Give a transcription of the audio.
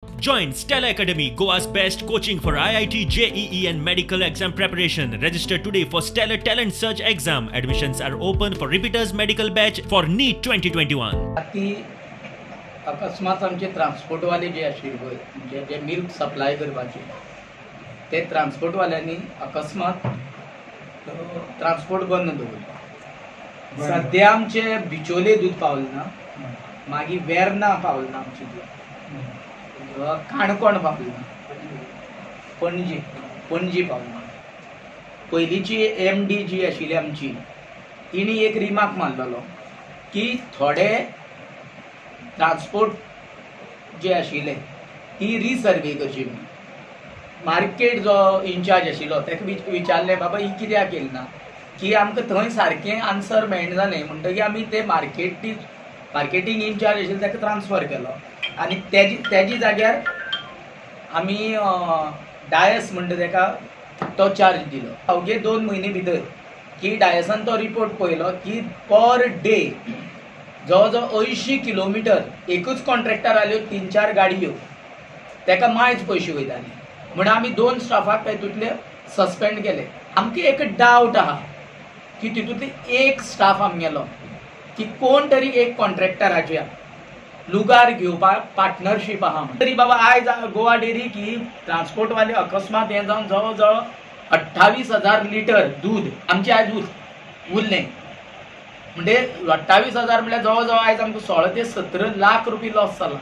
Join Stella Academy, Goa's best coaching for IIT, JEE and medical exam preparation. Register today for Stellar Talent Search exam. Admissions are open for repeaters medical batch for NEET 2021. ती अकस्मात आमचे ट्रान्सपोर्टवाले जे आशिल्ले पळय, म्हणजे जे milk supply करपाचे, ते ट्रान्सपोर्टवाल्यांनी अकस्मात transport बंद दवरलो. सद्या आमचे बिचोले दूद पावलें ना, मागीर वेर्ना पावलें ना, आमचें दूद काणकोण पावलें ना, पणजी पणजी पावलें ना. पयलींची एम डी जी आशिल्ली आमची, तिणी एक रिमार्क मारलेलो की थोडे ट्रान्सपोर्ट जे आशिल्ले ती रिसर्वे करची म्हणून. मार्केट जो इन्चार्ज आशिल्लो ताका विचारलें, बाबा ही कित्याक केली ना, की आमकां थंय सारकें आन्सर मेळना जालें. म्हणटकीर आमी ते मार्केटींग इन्चार्ज आशिल्लो ताका ट्रान्सफर केलो आनी तेजी जाग्यार आमी डायस म्हणटा ताका तो चार्ज दिलो. अवघे 2 म्हयने भितर की डायसान तो रिपोर्ट पळयलो की पर डे जवळ जवळ 80 किलोमिटर एकूच कॉन्ट्रॅक्टर आल्यो 3-4 गाडयो, ताका मायज पयशे वयताले. म्हणून आमी 2 स्टाफाक तातूंतले सस्पेंड केले. आमकां एक डावट आहा की तितूंतले एक स्टाफ आमगेलो की कोण तरी एक कॉन्ट्रॅक्टराच्या लुगार घेवपाक पार्टनरशीप आहा. तरी बाबा आयज गोवा डेअरी की ट्रान्सपोर्टवाले अकस्मात हें जावन जवळ जवळ 28,000 लिटर दूद आमचें आयज उरलें. म्हणजे 28,000 म्हळ्यार जवळ जवळ आयज आमकां 16 ते 17 लाख रुपया लॉस जाला.